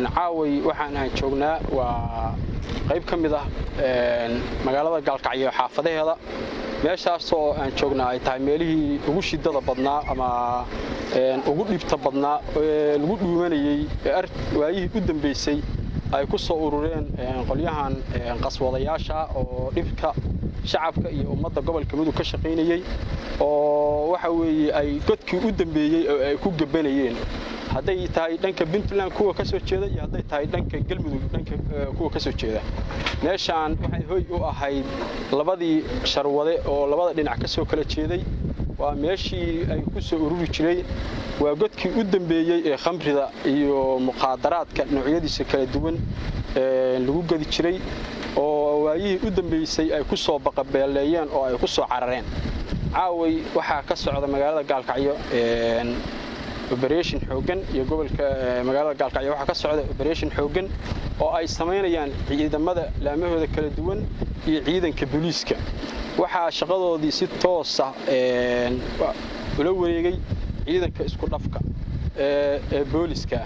Caaway waxaan aan joognaa waa qayb ka mid ah magaalada Gaalkacyo, xaafadaheeda. Meeshaasoo aan joognaa ay tahay meelihii ugu shidada badnaa ama ugu dhibta badnaa ee lagu dhuumanayey waayihii u dambeysay ay ku soo urureen qolyahan qaswadayaasha oo dhibka shacabka iyo ummadda gobolka Mudug ka shaqaynayey, oo waxa weeye ay godkii u dambeeyey oo ay ku gabanayeen, hadday tahay dhanka Puntland kuwa ka soo jeeda iyo hadday tahay dhanka Galmudug dhanka kuwa ka soo jeeda. Meeshaan waxay hoy u ahayd labadii sharwade oo labada dhinac ka soo kala jeeday. Waa meeshii ay ku soo ururi jiray, waa godkii u dambeeyey ee khamrida iyo muqaadaraadka noocyadiisa kala duwan lagu gadi jiray, oo waayihii u dambeysay ay ku soo baqabeeleeyeen oo ay ku soo carareen. Caaway waxaa ka socda magaalada Gaalkacyo operation xooggan iyo gobolka magaalada Gaalkacyo waxaa ka socda operation xooggan oo ay samaynayaan ciidamada laamahooda kala duwan iyo ciidanka booliiska. Waxaa shaqadoodii si toosa ula wareegay ciidanka isku dhafka ee booliska.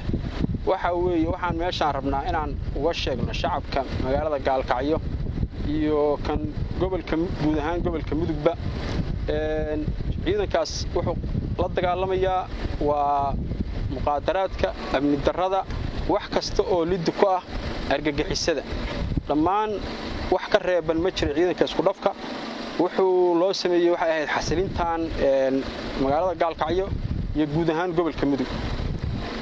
Waxa weeye waxaan meeshaan rabnaa inaan uga sheegno shacabka magaalada Gaalkacyo iyo kan gobolka, guud ahaan gobolka Mudugba, ciidankaas wuxuu la dagaalamayaa waa muqaadaraadka, amni darrada, wax kasta oo liddi ku ah argagixisada. Dhammaan wax ka reeban ma jiro. Ciidanka isku dhafka wuxuu loo sameeyey waxay ahayd xasilintan magaalada Gaalkacyo iyo guud ahaan gobolka Mudug.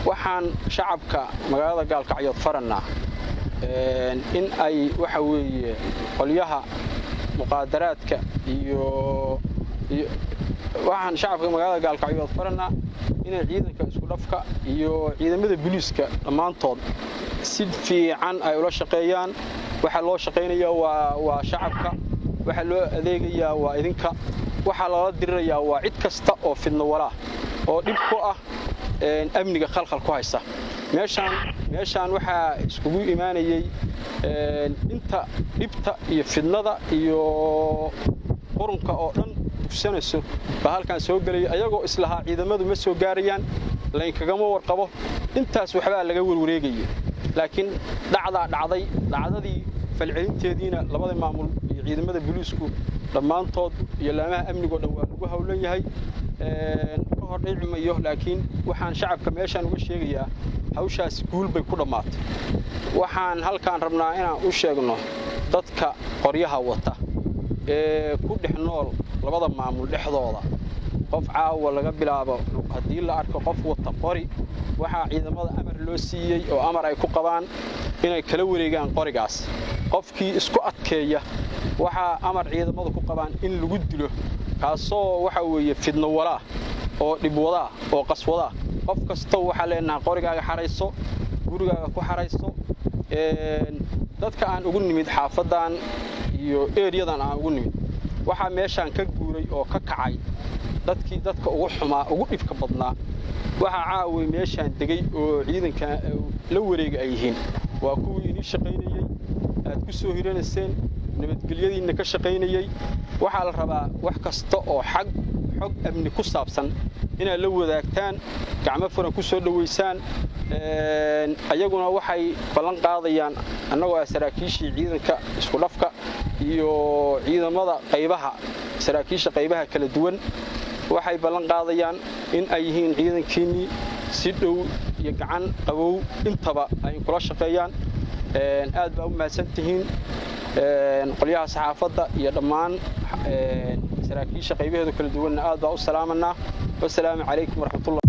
Waxaan shacabka magaalada Gaalkacyood farannaa in ay waxa weeye qolyaha muqaadaraadka iyo waxaan shacabka magaalada Gaalkacyood farannaa inay ciidanka isku dhafka iyo ciidamada booliiska dhammaantood si fiican ay ula shaqeeyaan. Waxaa loo shaqaynayaa waa shacabka, waxaa loo adeegayaa waa idinka, waxaa loola dirirayaa waa cid kasta oo fidno walaa oo dhib ku ah amniga, khalkhal ku haysa. Meeshaan waxaa iskugu imaanayey inta dhibta iyo fidnada iyo qurunka oo dhan dugsanayso baa halkaan soo gelaya, ayagoo islahaa ciidamadu ma soo gaarayaan, laynkagama warqabo, intaas waxbaa laga warwareegayay. Laakiin dhacdaa dhacday, dhacdadii falcelinteediina labada maamul iyo ciidamada booliisku dhammaantood iyo laamaha amnigoo dhan waa lagu howlan yahay. Ka hor dhici mayo, laakiin waxaan shacabka meeshaan uga sheegayaa hawshaas guul bay ku dhammaatay. Waxaan halkaan rabnaa inaan u sheegno dadka qoryaha wata ee ku dhex nool labada maamul dhexdooda: qof caawa laga bilaabo haddii la arko qof wata qori, waxaa ciidamada amar loo siiyey oo amar ay ku qabaan inay kala wareegaan qorigaas. Qofkii isku adkeeya waxaa amar ciidamadu ku qabaan in lagu dilo, kaasoo waxa weeye fidno walaa oo dhibwadaa oo qaswadaa. Qof kastoo waxaa leenahay qorigaaga xarayso, gurigaaga ku xarayso. Dadka aan ugu nimid xaafadan iyo eriyadan aan ugu nimid, waxaa meeshaan ka guuray oo ka kacay dadkii dadka ugu xumaa, ugu dhibka badnaa. Waxaa caaway meeshaan degay oo ciidanka la wareega ay yihiin waa kuwii inii shaqaynayey, aad ku soo hiranayseen, nabadgelyadiinna ka shaqaynayey. Waxaa la rabaa wax kasta oo xag xog amni ku saabsan inaad la wadaagtaan, gacmo furan ku soo dhowaysaan. Ayaguna waxay ballan qaadayaan, annagoo ah saraakiishii ciidanka isku dhafka iyo ciidamada qaybaha, saraakiisha qaybaha kala duwan, waxay ballan qaadayaan in ay yihiin ciidankiinnii, si dhow iyo gacan qabow intaba ay kula shaqeeyaan. Aad baa u mahadsan tihiin qolyaha saxaafadda iyo dhammaan saraakiisha qaybaheedu kala duwanna aad baa u salaamanaa. Wasalaamu calaykum waraxmatullah.